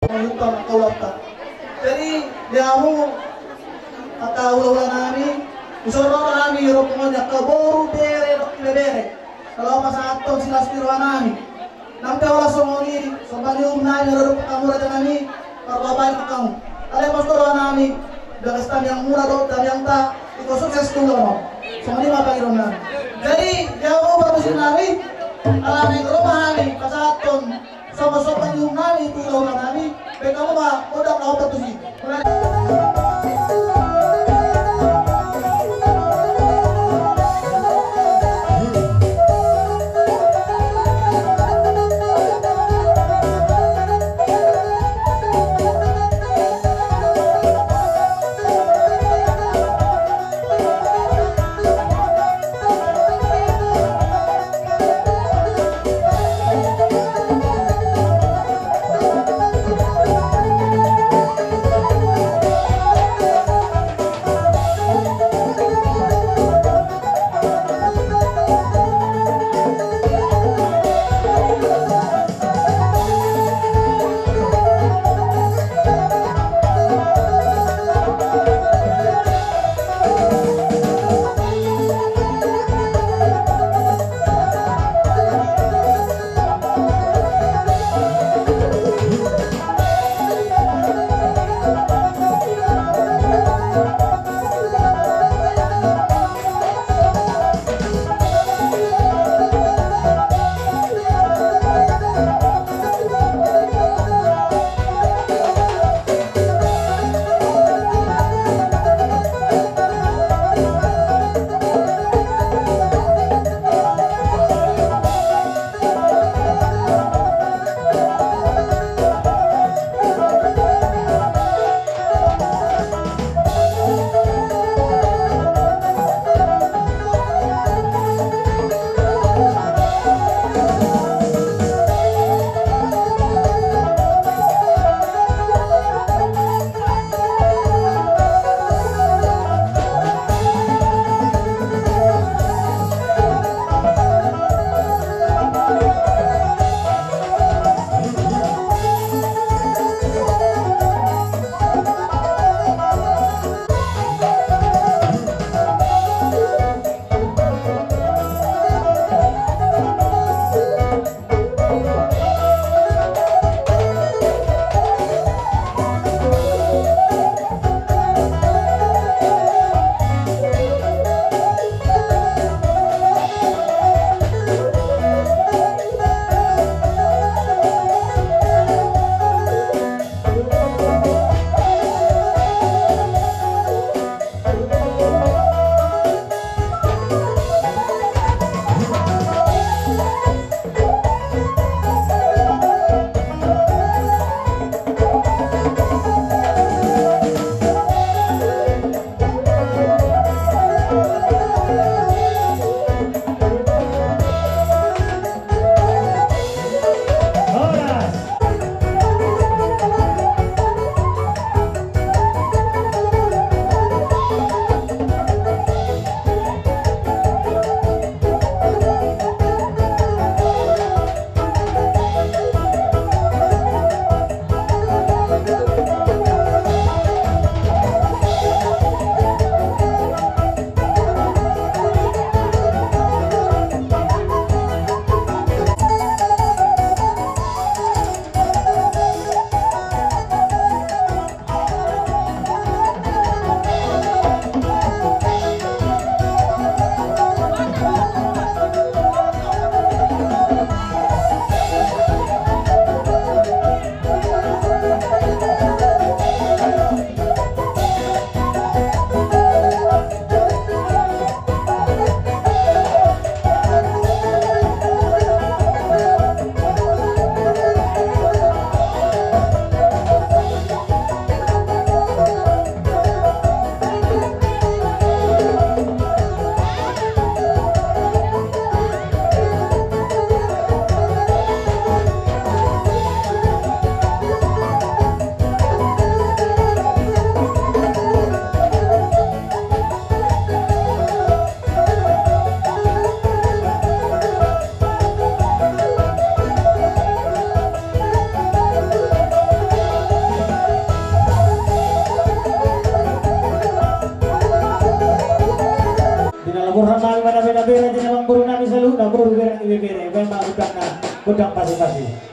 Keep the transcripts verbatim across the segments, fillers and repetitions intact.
Jadi, di hamu angka hulahula nami, dison rohanami, rohanami angka boru, bere dohot ibebere, na laho pasahathon silas ni rohanami. Nang pe holan songon i, somba ni uhum nami, na dodok hamu raja nami, parlobaan hamu. Alai pos do rohanami, bagas tangiang muna dohot tangiangta, ingkon sukses tu ulaon on. Songon i ma pangidoan nami. Jadi, di hamu parmusik nami, ala naeng ro ma hami pasahathon somba-somba ni uhum nami tu hulahula nami, bahen hamu ma gondang na hombar tusi. Bere, baen ma gondangna, gondang pasi-pasi.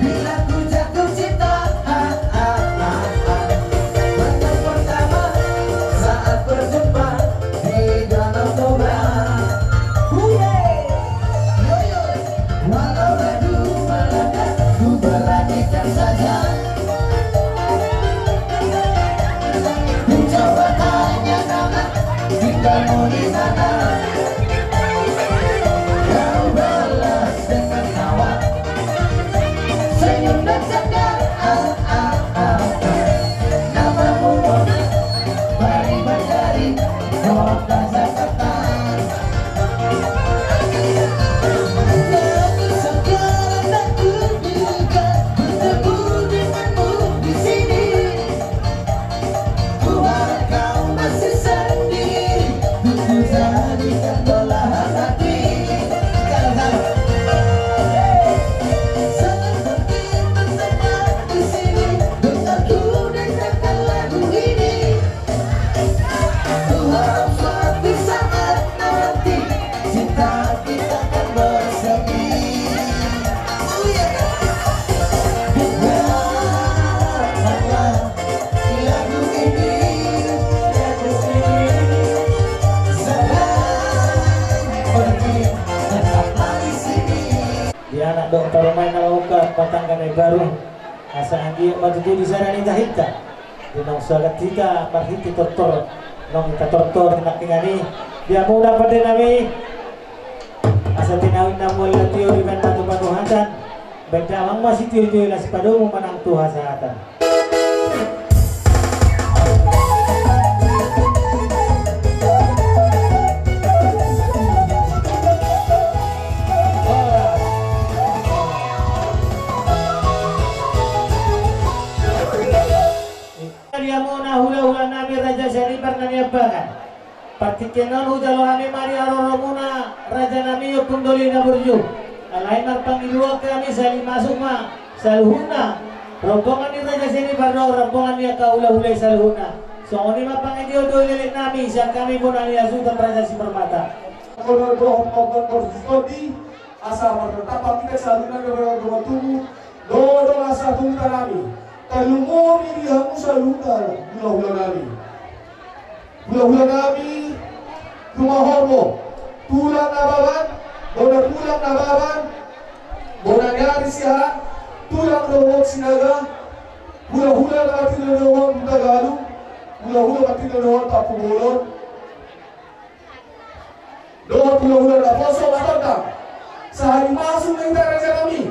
Bila ku jatuh cinta, ah, ah, ah, ah. Berantem pertama saat berjumpa di Danau Toba. Huye! Yo, yo! Walau ragu melanda, ku beranikan saja. Ku coba tanya nama, tinggalmu di mana? Kau balas dengan tawa. Senyum dan canda, ah, ah, ah, ah. Namamu Mona, Mari Mantari, Kota Jakarta. Tapi sekarang tak terduga bertemu denganmu di sini. Ku harap kau masih sendiri, ku jadikan belahan hati. Senang bertemu teman di sini, dengar ku dengarkan lagu ini. Ku harap suatu saat nanti cinta kita akan bersemi. Oh, iya. Dengarkanlah lagu ini, lagu ini. Selalu pergi, tetaplah di sini. Di anak dohot parumaen na ungkap, patangga na imbaru. Asa anggiat ma tutu di sada ni tahinta. Di naung sagat hita marhite tortor, naung hita tortor di nangkiningan i. Di hamuna pande nami. Asa tinawin na mual na tio dibaen ma tu panuhatan. Baen damang ma sitio-tio i, las padomu manang tu hasahatan. Di hamuna hula-hula nami Raja Sianipar na niambangan. Partingkian on hujalo hami ma di haroromuna raja nami Ompung Doli na burju. Alai marpangidoan hami sahali masuk ma saluhutna rombongan ni Raja Sianipar dohot rombongan ni angka hula-hula i saluhutna. Songon i ma pangidoan dohot leleng nami sian hami bona ni hasuhuton Raja Simarmata. Asa martatapan hita saluhutna dohot dongan tubu dohot dongan sahuta nami. Tarlumobi di hamu saluhutna hula-hula nami. Hula-hula nami, tumahorbo, Tulang Nababan, bona Tulang Nababan, bona ni ari Siahaan, Tulang dohot Sinaga, hula-hula na martinodohon Hutagalung, hula-hula martinodohon Tampubolon. Dohot hula-hula naposo, matondang. Sahali masuk ma hita raja nami.